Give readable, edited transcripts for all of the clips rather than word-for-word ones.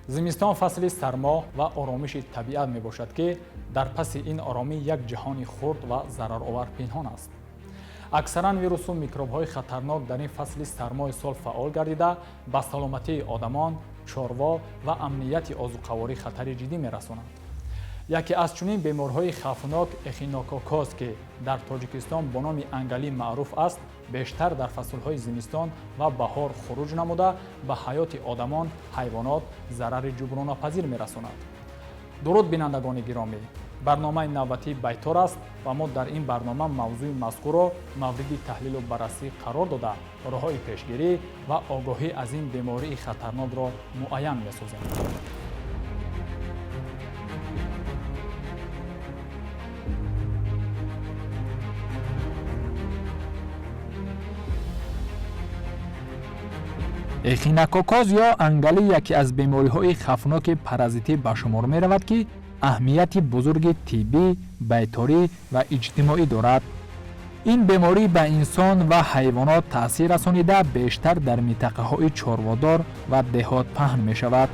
Зимистон фасли сармо ва оромиши табиат мебошад, ки дар паси ин оромӣ як ҷаҳони хурд ва зараровар пинҳон аст. Аксаран вирусу микробҳои хатарнок дар ин фасли сармои сол фаъол гардида, ба саломатии одамон, чорво ва амнияти озуқаворӣ хатари ҷиддӣ мерасонанд. Яке аз чунин бемориҳои хавфнок эхинококкоз, ки дар Тоҷикистон бо номи ангалӣ маъруф аст, бештар дар фаслҳои зимистон ва баҳор хуруҷ намуда, ба ҳаёти одамон, ҳайвонот зарари ҷуброннопазир мерасонад. Дуруд, бинандагони гиромӣ! Барномаи навбатии Байтор аст ва мо дар ин барнома мавзӯи мазкурро мавриди таҳлилу баррасӣ қарор дода, роҳҳои пешгирӣ ва огоҳӣ аз ин бемории хатарнокро муайян месозем. Эхинококкоз ё ангалӣ яке аз бемориҳои хавфноки паразитӣ ба шумор меравад, ки аҳамияти бузурги тиббӣ, байторӣ ва иҷтимоӣ дорад. Ин беморӣ ба инсон ва ҳайвонот таъсир расонида, бештар дар минтақаҳои чорводор ва деҳот паҳн мешавад.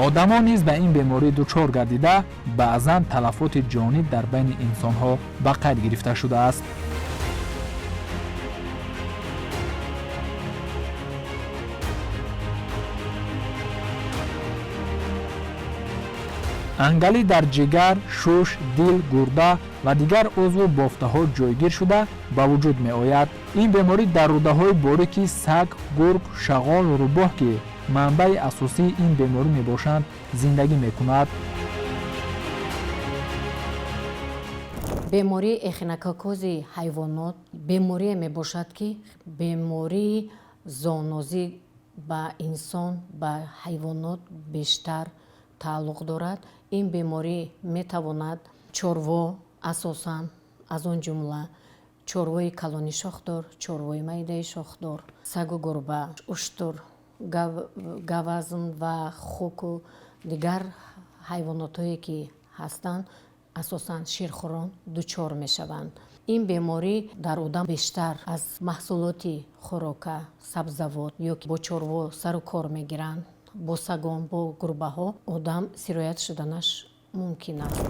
Одамон низ ба ин беморӣ дучор гардида, баъзан талафоти ҷонӣ дар байни инсонҳо ба қайд гирифта шудааст. Ангалӣ дар ҷигар, шуш, дил, гурда ва дигар узву бофтаҳо ҷойгир шуда ба вуҷуд меояд. Ин беморӣ дар рӯдаҳои борики саг, гург, шағол, рӯбоҳ, ки манбаи асосии ин беморӣ мебошанд, зиндагӣ мекунад. Бемории эхинококкози ҳайвонот беморие мебошад, ки бемории зоонозӣ ба инсон, ба ҳайвонот бештар тааллуқ дорад. Ин беморӣ метавонад чорво, асосан аз он ҷумла чорвои калони шохдор, чорвои майдаи шохдор, сагу гурба, уштур, гавазн ва хуку дигар ҳайвонотҳое ки ҳастанд, асосан ширхӯрон дучор мешаванд. Ин беморӣ дар одам бештар аз маҳсулоти хӯрока, сабзавот ё ки бо чорво сару кор мегиранд, бо сагон, бо гурбаҳо одам сироят шуданаш мумкин аст.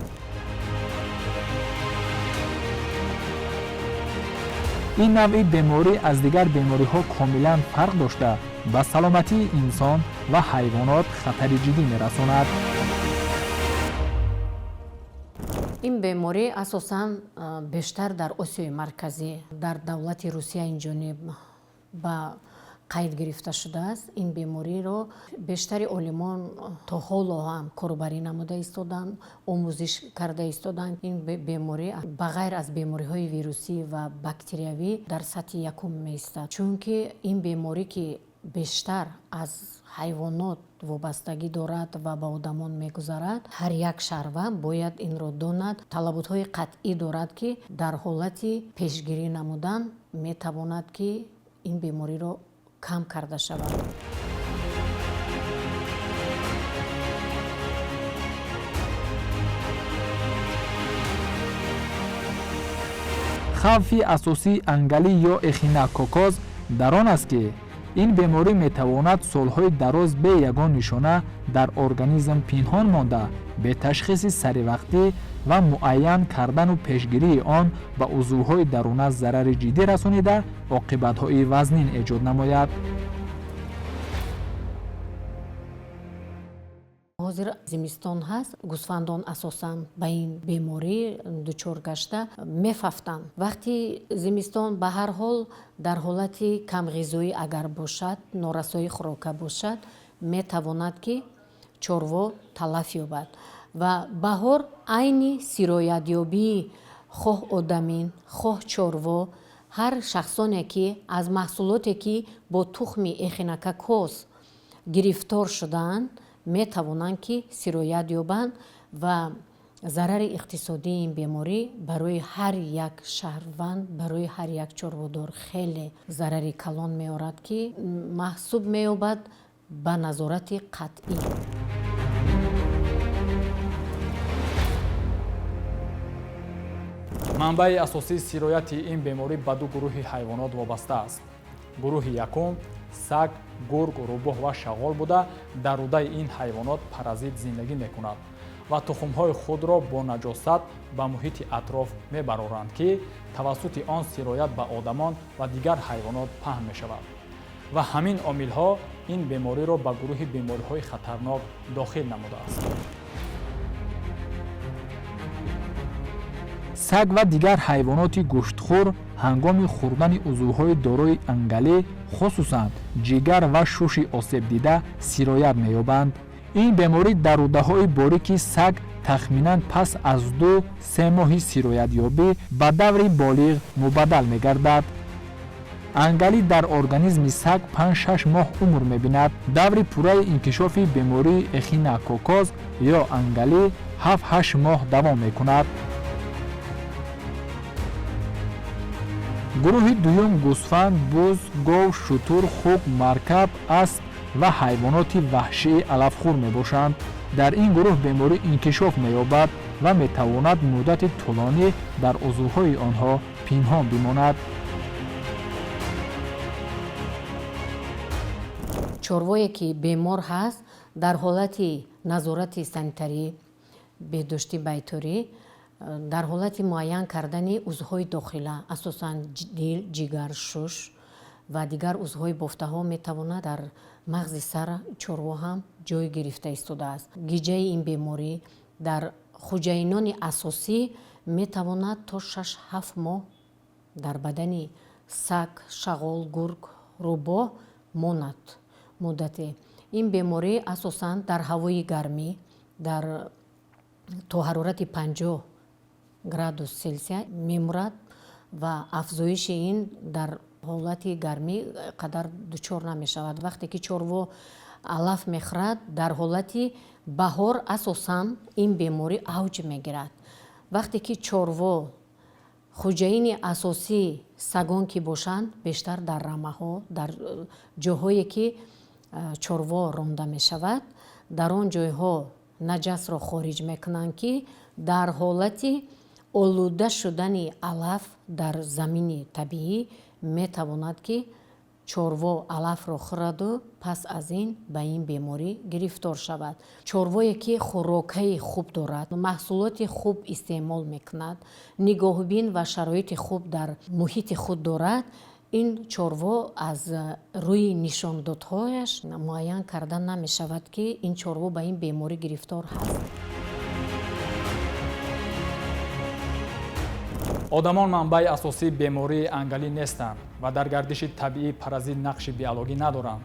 Ин навъи беморӣ аз дигар бемориҳо комилан фарқ дошта, ба саломатии инсон ва ҳайвонот хатари ҷиддӣ мерасонад. Ин беморӣ асосан бештар дар Осиёи Марказӣ, дар давлати Русия инҷониб ба қайд гирифта шудааст. Ин бемориро бештари олимон то ҳоло ҳам корбарӣ намуда истоданд, омӯзиш карда истоданд. Ин беморӣ ба ғайр аз бемориҳои вирусӣ ва бактериявӣ дар сатҳи якум меистад, чунки ин беморӣ, ки бештар аз ҳайвонот вобастагӣ дорад ва ба одамон мегузарад, ҳар як шаҳрванд бояд инро донад. Талаботҳои қатъӣ дорад, ки дар ҳолати пешгирӣ намудан метавонад, ки ин бемориро кам карда шавад. Хавфи асосии ангалӣ ё эхинококкоз дар он аст, ки ин беморӣ метавонад солҳои дароз бе ягон нишона дар организм пинҳон монда, бе ташхиси саривақтӣ ва муайян кардану пешгирии он ба узвҳои даруна зарари ҷиддӣ расонида, оқибатҳои вазнин эҷод намояд. Ҳозир зимистон ҳаст, гӯсфандон асосан ба ин беморӣ дучор гашта мефафтанд. Вақти зимистон ба ҳар ҳол дар ҳолати камғизоӣ агар бошад, норасоии хӯрока бошад, метавонад, ки чорво талаф ёбад ва баҳор айни сироятёбии хоҳ одамин, хоҳ чорво, ҳар шахсоне, ки аз маҳсулоте, ки бо тухми эхинококкоз гирифтор шудаанд, метавонанд, ки сироят ёбанд ва зарари иқтисодии ин беморӣ барои ҳар як шаҳрванд, барои ҳар як чорводор хеле зарари калон меорад, ки маҳсуб меёбад ба назорати қатъӣ. Манбаи асосии сирояти ин беморӣ ба ду гурӯҳи ҳайвонот вобаста аст. Гурӯҳи якум саг, гург, рӯбоҳ ва шағол буда, дар рӯдаи ин ҳайвонот паразит зиндагӣ мекунад ва тухмҳои худро бо наҷосат ба муҳити атроф мебароранд, ки тавассути он сироят ба одамон ва дигар ҳайвонот паҳн мешавад. Ва ҳамин омилҳо ин бемориро ба гурӯҳи бемориҳои хатарнок дохил намудааст. Саг ва дигар ҳайвоноти гӯштхӯр ҳангоми хӯрдани узвҳои дорои ангалӣ, хусусан ҷигар ва шуши осебдида, сироят меёбанд. Ин беморӣ дар рӯдаҳои борики саг тахминан пас аз 2-3 моҳи сироятёбӣ ба даври болиғ мубаддал мегардад. Ангалӣ дар организми саг 5-6 моҳ умр мебинад. Даври пурраи инкишофи бемории эхинококкоз ё ангалӣ 7-8 моҳ давом мекунад. Гурӯҳи дуюм гӯсфанд, буз, гов, шутур, хук, маркаб, асп ва ҳайвоноти ваҳшии алафхӯр мебошанд. Дар ин гурӯҳ беморӣ инкишоф меёбад ва метавонад муддати тӯлонӣ дар узвҳои онҳо пинҳон бимонад. Чорвое ки бемор ҳаст, дар ҳолати назорати санитарӣ, беҳдоштӣ, байторӣ, дар ҳолати муайян кардани узвҳои дохила, асосан дил, ҷигар, шуш ва дигар узвҳои бофтаҳо, метавонад дар мағзи сар чорво ҳам ҷой гирифта истодааст. Гиҷаи ин беморӣ дар хуҷайинони асосӣ метавонад то 6-7 моҳ дар бадани саг, шағол, гург, рӯбоҳ монад муддате. Ин беморӣ асосан дар ҳавои гармӣ дар то ҳарорати 50 градус Селсия мемурад ва афзоиши ин дар ҳолати гармӣ қадар дучор намешавад. Вақте ки чорво алаф мехӯрад, дар ҳолати баҳор асосан ин беморӣ авҷ мегирад. Вақте ки чорво хуҷаини асосӣ сагон ки бошанд, бештар дар рамаҳо, дар ҷоҳое ки чорво ронда мешавад, дар он ҷойҳо наҷасро хориҷ мекунанд, ки дар ҳолати олуда шудани алаф дар замини табиӣ метавонад ки чорво алафро хӯраду пас аз ин ба ин беморӣ гирифтор шавад. Чорвое ки хӯрокаи хуб дорад, маҳсулоти хуб истеъмол мекунад, нигоҳубин ва шароити хуб дар муҳити худ дорад, ин чорво аз рӯи нишондодҳояш муайян карда намешавад, ки ин чорво ба ин беморӣ гирифтор ҳаст. Одамон манбаи асосии бемории ангалӣ нестанд ва дар гардиши табиӣ паразит нақши биологӣ надоранд,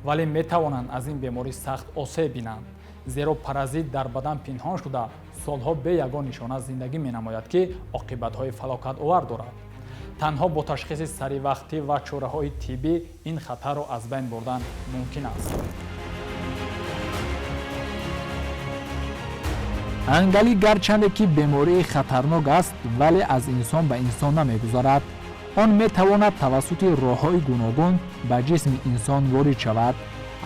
вале метавонанд аз ин беморӣ сахт осеб бинанд, зеро паразит дар бадан пинҳон шуда солҳо бе ягон нишона зиндагӣ менамояд, ки оқибатҳои фалокатовар дорад. Танҳо бо ташхиси саривақтӣ ва чораҳои тиббӣ ин хатарро аз байн бурдан мумкин аст. Ангалӣ гарчанде ки бемории хатарнок аст, вале аз инсон ба инсон намегузарад. Он метавонад тавассути роҳҳои гуногун ба ҷисми инсон ворид шавад.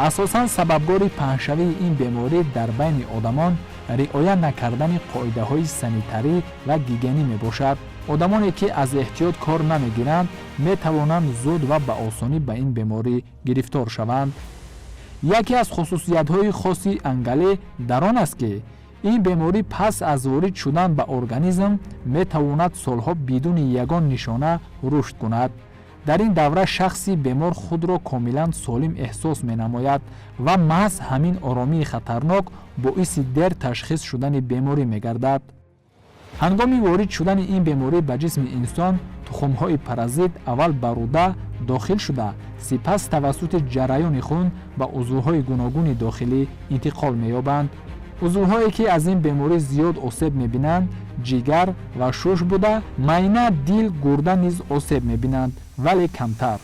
Асосан сабабгори паҳншавии ин беморӣ дар байни одамон риоя накардани қоидаҳои санитарӣ ва гигиенӣ мебошад. Одамоне ки аз эҳтиёт кор намегиранд, метавонанд зуд ва ба осонӣ ба ин беморӣ гирифтор шаванд. Яке аз хусусиятҳои хоси ангалӣ дар он аст, ки ин беморӣ пас аз ворид шудан ба организм метавонад солҳо бидуни ягон нишона рушд кунад. Дар ин давра шахси бемор худро комилан солим эҳсос менамояд ва маҳз ҳамин оромии хатарнок боиси дер ташхис шудани беморӣ мегардад. Ҳангоми ворид шудани ин беморӣ ба ҷисми инсон, тухмҳои паразит аввал ба рӯда дохил шуда, сипас тавассути ҷараёни хун ба узвҳои гуногуни дохилӣ интиқол меёбанд. Узвҳое ки аз ин беморӣ зиёд осеб мебинанд, ҷигар ва шуш буда, майна, дил, гурда низ осеб мебинанд, вале камтар.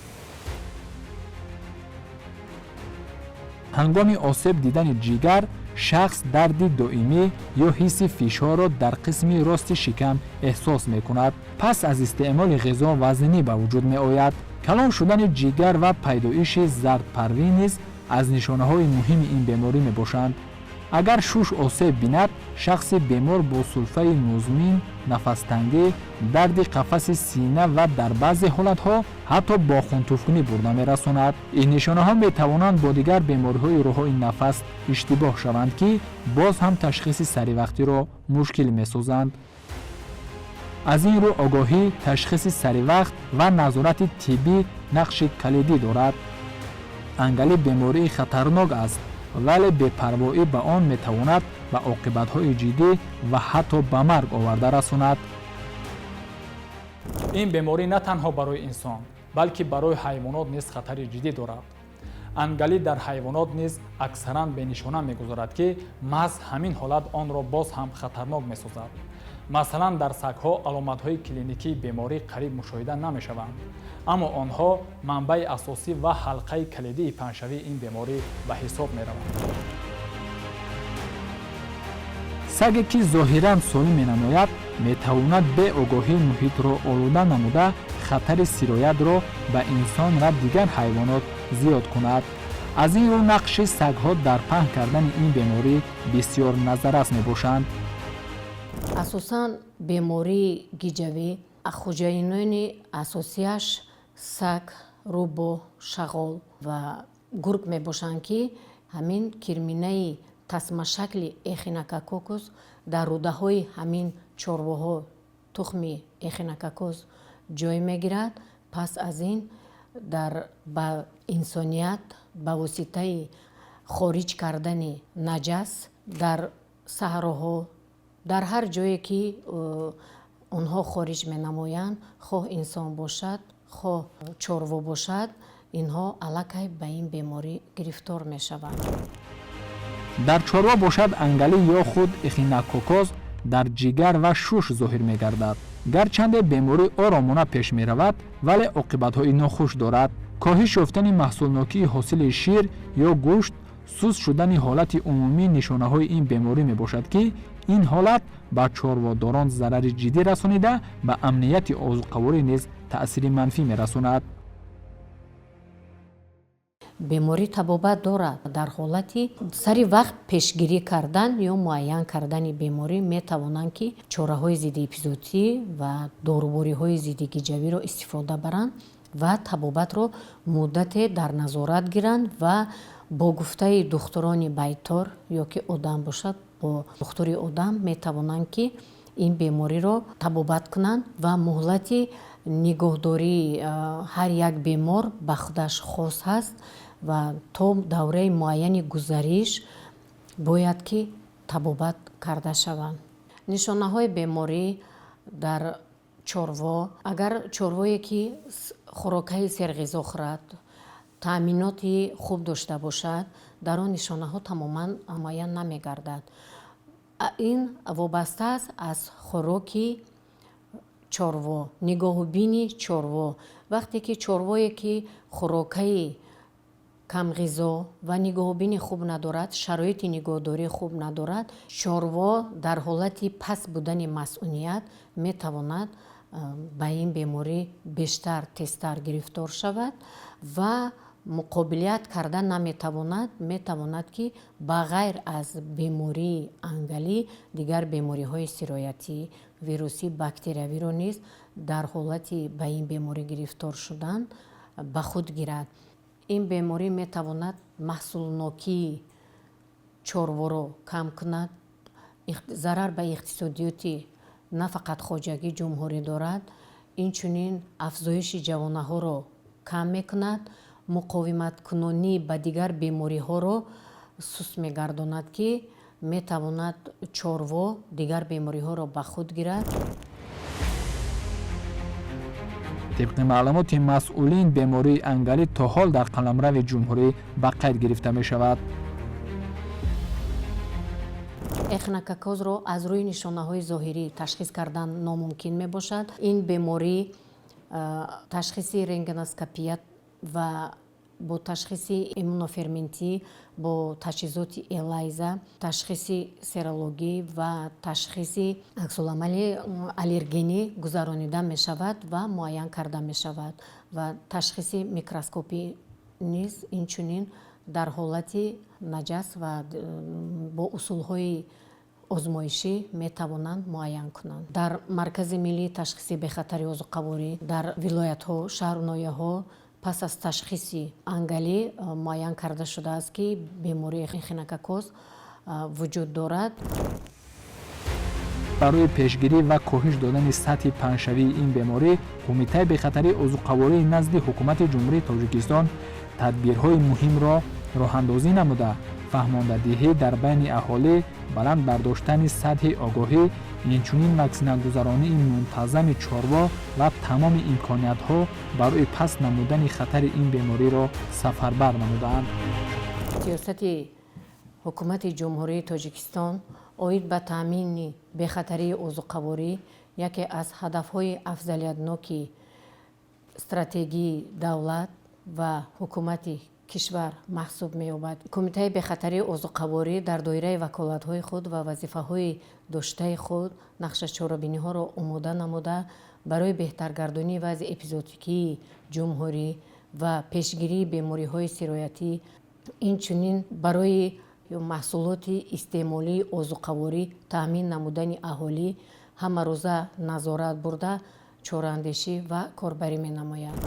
Ҳангоми осеб дидани ҷигар, шахс дарди доимӣ ё ҳисси фишорро дар қисми рости шикам эҳсос мекунад. Пас аз истеъмоли ғизо вазнинӣ ба вуҷуд меояд. Калон шудани ҷигар ва пайдоиши зардпарвӣ низ аз нишонаҳои муҳими ин беморӣ мебошанд. Агар шуш осеб бинад, шахси бемор бо сулфаи музмин, нафастангӣ, дарди қафаси сина ва дар баъзе ҳолатҳо ҳатто бо хунтуфкунӣ бурда мерасонад. Ин нишонаҳо метавонанд бо дигар бемориҳои роҳҳои нафас иштибоҳ шаванд, ки боз ҳам ташхиси саривақтиро мушкил месозанд. Аз ин рӯ огоҳӣ, ташхиси саривақт ва назорати тиббӣ нақши калидӣ дорад. Ангалӣ бемории хатарнок аст, вале бепарвоӣ ба он метавонад ба оқибатҳои ҷиддӣ ва ҳатто ба марг оварда расонад. Ин беморӣ на танҳо барои инсон, балки барои ҳайвонот низ хатари ҷиддӣ дорад. Ангалӣ дар ҳайвонот низ аксаран бенишона мегузарад, ки маҳз ҳамин ҳолат онро боз ҳам хатарнок месозад. Масалан, дар сагҳо аломатҳои клиникии беморӣ қариб мушоҳида намешаванд, аммо онҳо манбаи асосӣ ва ҳалқаи калидии паҳншавии ин беморӣ ба ҳисоб мераванд. Саге, ки зоҳиран солим менамояд, метавонад беогоҳӣ муҳитро олуда намуда, хатари сироятро ба инсон ва дигар ҳайвонот зиёд кунад. Аз ин рӯ нақши сагҳо дар паҳн кардани ин беморӣ бисёр назаррас мебошанд. Асосан бемории гиҷавӣ хоҷаинони асосиаш саг, рӯбоҳ, шағол ва гург мебошанд, ки ҳамин кирминаи тасмашакли эхинококкус дар рӯдаҳои ҳамин чорвоҳо тухми эхинококкус ҷой мегирад. Пас аз ин дар ба инсоният ба воситаи хориҷ кардани наҷас дар саҳроҳо, дар ҳар ҷое ки онҳо хориҷ менамоянд, хоҳ инсон бошад, хоҳ чорво бошад, инҳо аллакай ба ин беморӣ гирифтор мешаванд. Дар чорво бошад, ангалӣ ё худ эхинококкоз дар ҷигар ва шуш зоҳир мегардад. Гарчанде беморӣ оромона пеш меравад, вале оқибатҳои нохуш дорад. Коҳиш ёфтани маҳсулнокии ҳосили шир ё гӯшт, суст шудани ҳолати умумӣ нишонаҳои ин беморӣ мебошад, ки ин ҳолат ба чорводорон зарари ҷиддӣ расонида, ба амнияти озуқаворӣ низ таъсири манфӣ мерасонад. Беморӣ табобат дорад. Дар ҳолати сари вақт пешгирӣ кардан ё муайян кардани беморӣ метавонанд, ки чораҳои зидди эпизоотӣ ва дорувориҳои зидди гиҷавиро истифода баранд ва табобатро муддате дар назорат гиранд ва бо гуфтаи духтурони байтор ё ки одам бошад, бо духтури одам метавонанд, ки ин бемориро табобат кунанд ва муҳлати нигоҳдории ҳар як бемор ба худаш хос ҳаст ва то давраи муайяни гузариш бояд, ки табобат карда шаванд. Нишонаҳои беморӣ дар чорво: агар чорвое ки хӯрокаи серғизо хӯрад, таъминоти хуб дошта бошад, дар он нишонаҳо тамоман муайян намегардад. Ин вобаста аст аз хӯроки чорво, нигоҳубини чорво. Вақте ки чорвое ки хӯрокаи камғизо ва нигоҳубини хуб надорад, шароити нигоҳдории хуб надорад, чорво дар ҳолати паст будани масъуният метавонад ба ин беморӣ бештар, тезтар гирифтор шавад ва муқобилият карда наметавонад. Метавонад, ки ба ғайр аз бемории ангалӣ дигар бемориҳои сироятӣ, вирусӣ, бактериявиро низ дар ҳолати ба ин беморӣ гирифтор шудан ба худ гирад. Ин беморӣ метавонад маҳсулнокии чорворо кам кунад, зарар ба иқтисодиёти на фақат хоҷагии ҷумҳурӣ дорад, инчунин афзоиши ҷавонаҳоро кам мекунад, муқовиматкунонӣ ба дигар бемориҳоро суст мегардонад, ки метавонад чорво дигар бемориҳоро ба худ гирад. Тибқи маълумоти масъулин, бемории ангалӣ то ҳол дар қаламрави ҷумҳурӣ ба қайд гирифта мешавад. Эхинококкозро аз рӯи нишонаҳои зоҳирӣ ташхис кардан номумкин мебошад. Ин беморӣ ташхиси рентгеноскопия ва бо ташхиси иммуноферментӣ, бо таҷҳизоти элайза, ташхиси серологӣ ва ташхиси аксуламали аллергенӣ гузаронида мешавад ва муайян карда мешавад ва ташхиси микроскопӣ. низ инчунин дар ҳолати наҷас ва бо усулҳои озмоишӣ метавонанд муайян кунанд. Дар Маркази миллии ташхиси бехатари озуқаворӣ дар вилоятҳо, шаҳру ноҳияҳо пас аз ташхиси ангалӣ муайян карда шудааст, ки бемории эхинококкоз вуҷуд дорад. Барои пешгирӣ ва коҳиш додани сатҳи паҳншавии ин беморӣ, Кумитаи бехатарии озуқавории назди Ҳукумати Ҷумҳурии Тоҷикистон тадбирҳои муҳимро роҳандозӣ намуда, фаҳмондадиҳӣ дар байни аҳолӣ, баланд бардоштани сатҳи огоҳӣ, инчунин ваксинагузаронии мунтазами чорво ва тамоми имкониятҳо барои паст намудани хатари ин бемориро сафарбар намудаанд. Сиёсати Ҳукумати Ҷумҳурии Тоҷикистон оид ба таъмини бехатарии озуқаворӣ яке аз ҳадафҳои афзалиятноки стратегии давлат ва ҳукумати кишвар маҳсуб меёбад. Кумитаи бехатарии озуқаворӣ дар доираи ваколатҳои худ ва вазифаҳои доштаи худ нақшачорабиниҳоро омода намуда, барои беҳтаргардонии вазъи эпизоотикии ҷумҳурӣ ва пешгирии бемориҳои сироятӣ, инчунин барои маҳсулоти истеъмолии озуқаворӣ таъмин намудани аҳолӣ ҳамарӯза назорат бурда, чораандешӣ ва корбарӣ менамояд.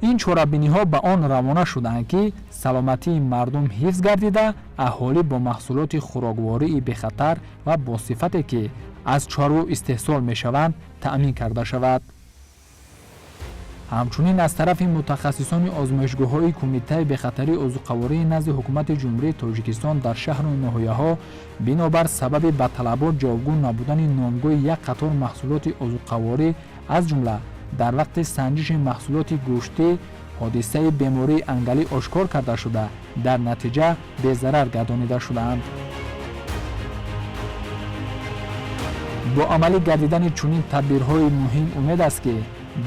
Ин чорабиниҳо ба он равона шудаанд, ки саломатии мардум ҳифз гардида, аҳолӣ бо маҳсулоти хӯроквории бехатар ва бо сифате, ки аз чорво истеҳсол мешаванд, таъмин карда шавад. Ҳамчунин аз тарафи мутахассисони озмоишгоҳҳои Кумитаи бехатарии озуқавории назди Ҳукумати Ҷумҳурии Тоҷикистон дар шаҳру ноҳияҳо бинобар сабаби ба талабот ҷавобгӯ набудани номгӯи як қатор маҳсулоти озуқаворӣ, аз ҷумла дар вақти санҷиши маҳсулоти гӯштӣ, ҳодисаи бемории ангалӣ ошкор карда шуда, дар натиҷа безарар гардонида шудаанд. Бо амалӣ гардидани чунин тадбирҳои муҳим умед аст, ки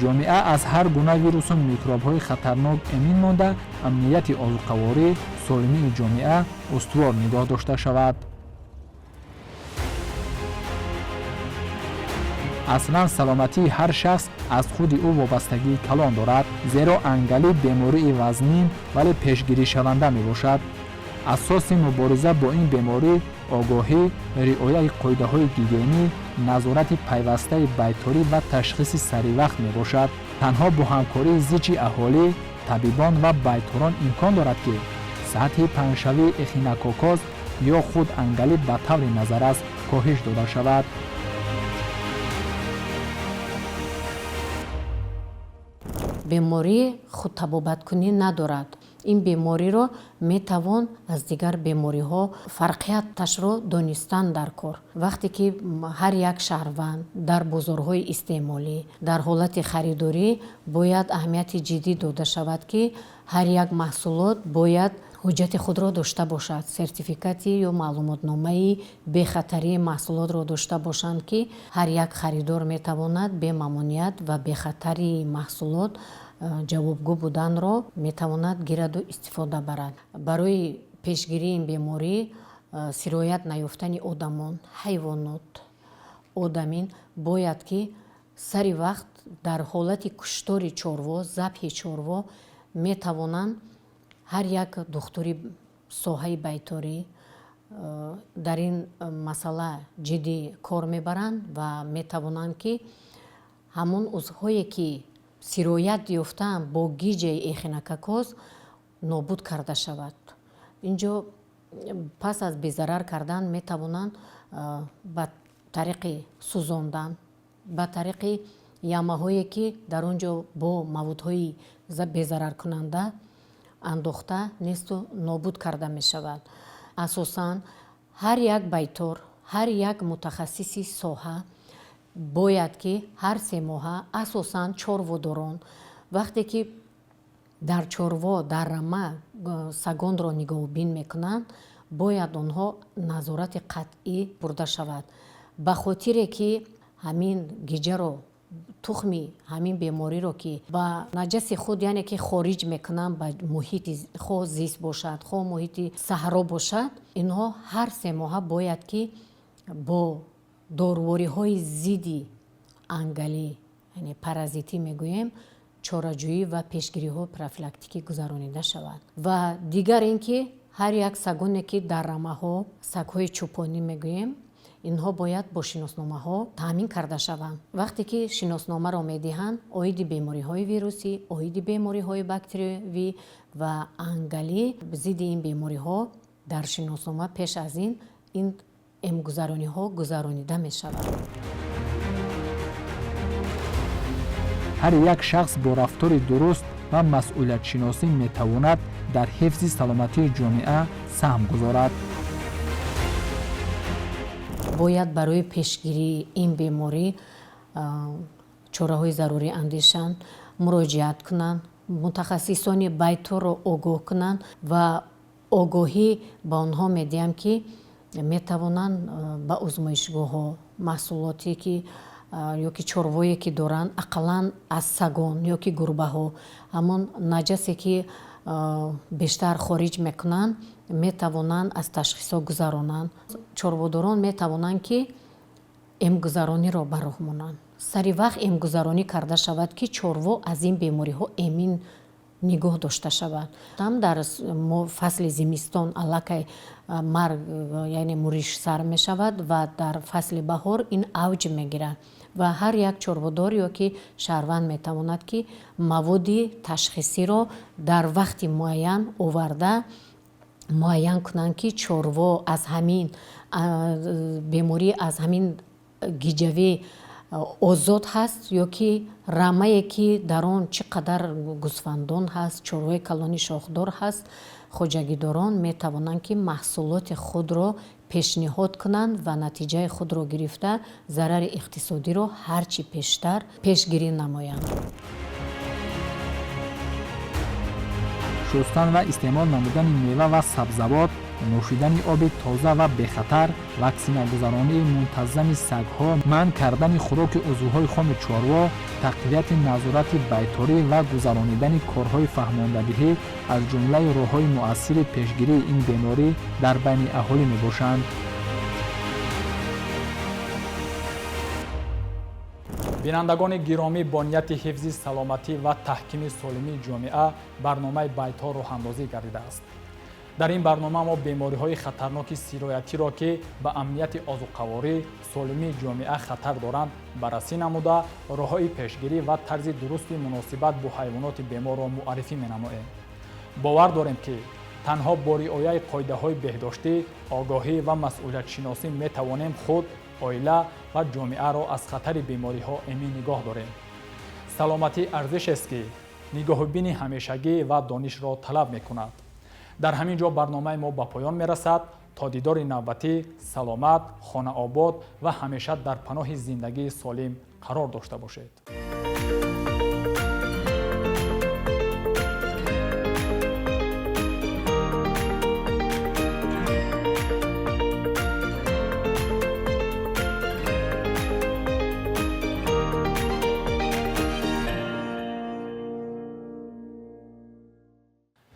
ҷомеа аз ҳар гуна вирусу микробҳои хатарнок эмин монда, амнияти озуқаворӣ, солимии ҷомеа устувор нигоҳ дошта шавад. Аслан саломатии ҳар шахс аз худи ӯ вобастагии калон дорад, зеро ангалӣ бемории вазнин, вале пешгиришаванда мебошад. Асоси мубориза бо ин беморӣ огоҳӣ, риояи қоидаҳои гигиенӣ, назорати пайвастаи байторӣ ва ташхиси саривақт мебошад. Танҳо бо ҳамкории зичи аҳолӣ, табибон ва байторон имкон дорад, ки сатҳи паҳншавии эхинококкоз ё худ ангалӣ ба таври назаррас коҳиш дода шавад. Беморӣ худтабобаткунӣ надорад. Ин бемориро метавон аз дигар бемориҳо фарқияташро донистан дар кор. Вақте ки ҳар як шаҳрванд дар бозорҳои истеъмолӣ дар ҳолати харидорӣ бояд аҳамияти ҷиддӣ дода шавад, ки ҳар як маҳсулот бояд ҳуҷҷати худро дошта бошад, сертификати ё маълумотномаи бехатарии маҳсулотро дошта бошанд, ки ҳар як харидор метавонад бемамоният ва бехатарии маҳсулот ҷавобгӯ буданро метавонад гираду истифода барад. Барои пешгирии ин беморӣ, сироят наёфтани одамон, ҳайвонот, одамин бояд ки сари вақт дар ҳолати куштори чорво, забҳи чорво метавонанд ҳар як духтури соҳаи байторӣ дар ин масъала ҷиддӣ кор мебаранд ва метавонанд, ки ҳамон узвҳое, ки сироят ёфтаанд бо гиҷаи эхинококкоз, нобуд карда шавад. Инҷо пас аз безарар кардан метавонанд ба тариқи сӯзондан, ба тариқи ямаҳое, ки дар он ҷо бо маводҳои безараркунанда андохта несту нобуд карда мешавад. Асосан ҳар як байтор, ҳар як мутахассиси соҳа бояд ки ҳар 3 моҳа, асосан чорводорон, вақте ки дар чорво, дар рама сагонро нигоҳубин мекунанд, бояд онҳо назорати қатъӣ бурда шавад, ба хотире ки ҳамин гиҷаро, тухми ҳамин бемориро, ки ба наҷаси худ, яъне ки хориҷ мекунанд ба муҳити хоҳ зист бошад, хоҳ муҳити саҳро бошад, инҳо ҳар 3 моҳа бояд ки бо дорувориҳои зидди ангалӣ, яъне паразитӣ мегӯем. чораҷӯӣ ва пешгириҳо профилактикӣ гузаронида шавад. Ва дигар ин ки ҳар як сагоне, ки дар рамаҳо, сагҳои чӯпонӣ мегӯем, инҳо бояд бо шиносномаҳо таъмин карда шаванд. Вақте ки шиносномаро медиҳанд, оиди бемориҳои вирусӣ, оиди бемориҳои бактериявӣ ва ангалӣ, зидди ин бемориҳо дар шиноснома пеш аз ин эмгузарониҳо гузаронида мешавад. Ҳар як шахс бо рафтори дуруст ва масъулиятшиносӣ метавонад дар ҳифзи саломатии ҷомеа саҳм гузорад. Бояд барои пешгирии ин беморӣ чораҳои зарурӣ андешанд, муроҷиат кунанд, мутахассисони байторро огоҳ кунанд ва огоҳӣ ба онҳо медиҳам, ки метавонанд ба озмоишгоҳҳо маҳсулоте ки ё ки чорвое ки доранд, ақаллан аз сагон ё ки гурбаҳо, ҳамон наҷасе ки бештар хориҷ мекунанд, метавонанд аз ташхисҳо гузаронанд. Чорводорон метавонанд, ки эмгузарониро ба роҳ монанд. Сари вақт эмгузаронӣ карда шавад, ки чорво аз ин бемориҳо эмин нигоҳ дошта шавад. Там дар фасли зимистон аллакай марг, яъне муриш сар мешавад ва дар фасли баҳор ин авҷ мегирад ва ҳар як чорводор ё ки шаҳрванд метавонад, ки маводи ташхисиро дар вақти муайян оварда муайян кунанд, ки чорво аз ҳамин беморӣ, аз ҳамин гиҷавӣ озод ҳаст ё ки рамае ки дар он чӣ қадар гӯсфандон ҳаст, чорвои калони шохдор ҳаст. Хоҷагидорон метавонанд, ки маҳсулоти худро пешниҳод кунанд ва натиҷаи худро гирифта зарари иқтисодиро ҳарчи пештар пешгирӣ намоянд. Шустан ва истеъмол намудани мева ва сабзавот, нӯшидани оби тоза ва бехатар, ваксинагузаронии мунтазами сагҳо, манъ кардани хӯроки узвҳои хоми чорво, тақвияти назорати байторӣ ва гузаронидани корҳои фаҳмондадиҳӣ аз ҷумлаи роҳҳои муассири пешгирии ин беморӣ дар байни аҳолӣ мебошанд. Бинандагони гиромӣ, бо нияти ҳифзи саломатӣ ва таҳкими солимии ҷомеа барномаи Байтор роҳандозӣ гардидааст. Дар ин барнома мо бемориҳои хатарноки сироятиро, ки ба амнияти озуқаворӣ, солимии ҷомеа хатар доранд, баррасӣ намуда, роҳҳои пешгирӣ ва тарзи дурусти муносибат бо ҳайвоноти беморро муаррифӣ менамоем. Бовар дорем, ки танҳо бо риояи қоидаҳои беҳдоштӣ, огоҳӣ ва масъулиятшиносӣ метавонем худ, оила ва ҷомеаро аз хатари бемориҳо эмин нигоҳ дорем. Саломатӣ арзишест, ки нигоҳубини ҳамешагӣ ва донишро талаб мекунад. Дар ҳамин ҷо барномаи мо ба поён мерасад. То дидори навбатӣ саломат, хонаобод ва ҳамеша дар паноҳи зиндагии солим қарор дошта бошед.